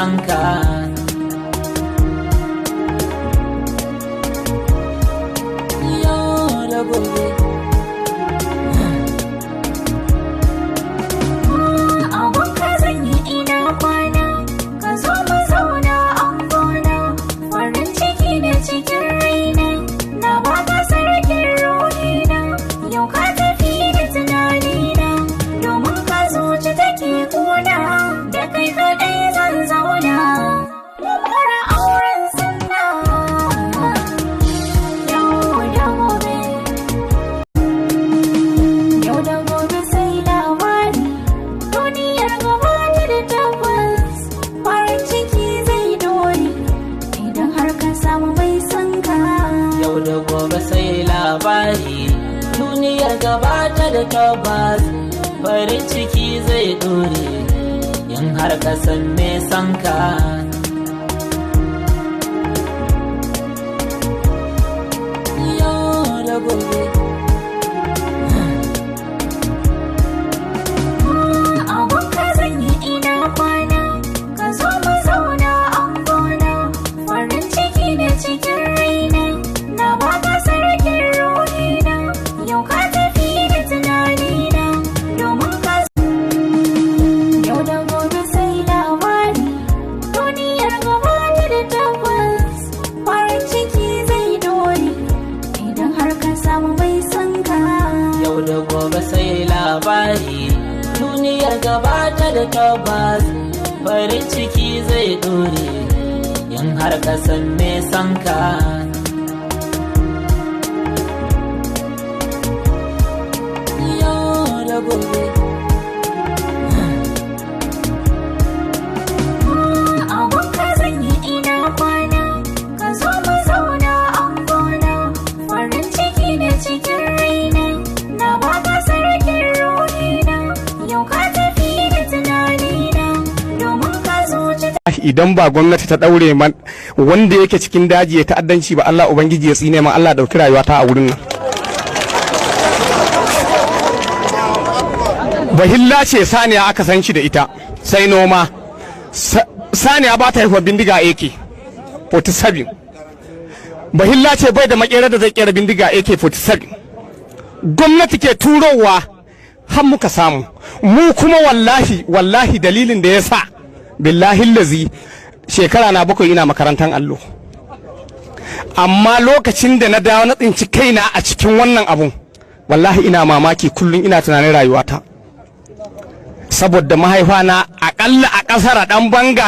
son ka. Yau da gobe. Abun ka zan yi ina kwana, ka zo mu zauna an gona. Farin ciki da cikin raina, na baka sarkin ruhina. Yau ka tafi da tunanina, domin ka zuci take kuna. Da kai kaɗai zan zauna, mu mura auren sunna. Yau da gobe. Yau da gobe sai labari, duniyar gaba ta da tabbas, farin ciki zai dore idan har ka samu mai son ka. Yau da gobe sai labari, duniyar gaba ta da tabbas, farin ciki zai dore in har ka san me son ka. Yau da gobe. Abun ka zan yi ina kwana, ka zo mu zauna an gona. Farin ciki da cikin raina, na baka sarkin ruhina. Yau ka tafi da tunanina, domin ka. Yau da gobe sai labari, duniyar gaba ta da tabbas, farin ciki zai dore idan har ka samu mai son ka. Yau da gobe sai labari, duniyar gaba ta da tabbas, farin ciki zai dore in har ka san me son ka. Yau da gobe. Abun ka zan yi ina kwana, ka zo mu zauna an gona. Farin ciki da cikin raina, na baka sarkin ruhina. Yau ka tafi da tunanina, domin ka zuci. Idan ba gwamnati ta daure man wanda yake cikin daji ya ta'addanci ba, Allah ubangiji ya tsine man, Allah dauki rayuwata a wurin nan. Bahilla ce saniya aka san shi da ita sai noma. Saniya ba ta haihuwa bindiga AK 47. Bahilla ce bai da makera da zai kera bindiga AK 47. Gwamnati ke turowa har muka samu mu kuma. Wallahi wallahi, dalilin da ya sa, billahi lazi, shekara na 7 ina makarantar allo, amma lokacin da na dawo na tsinci kaina a cikin wannan abun, wallahi ina mamaki. Kullum ina tunanin rayuwata, saboda mahaifana akalla a kasar dan banga da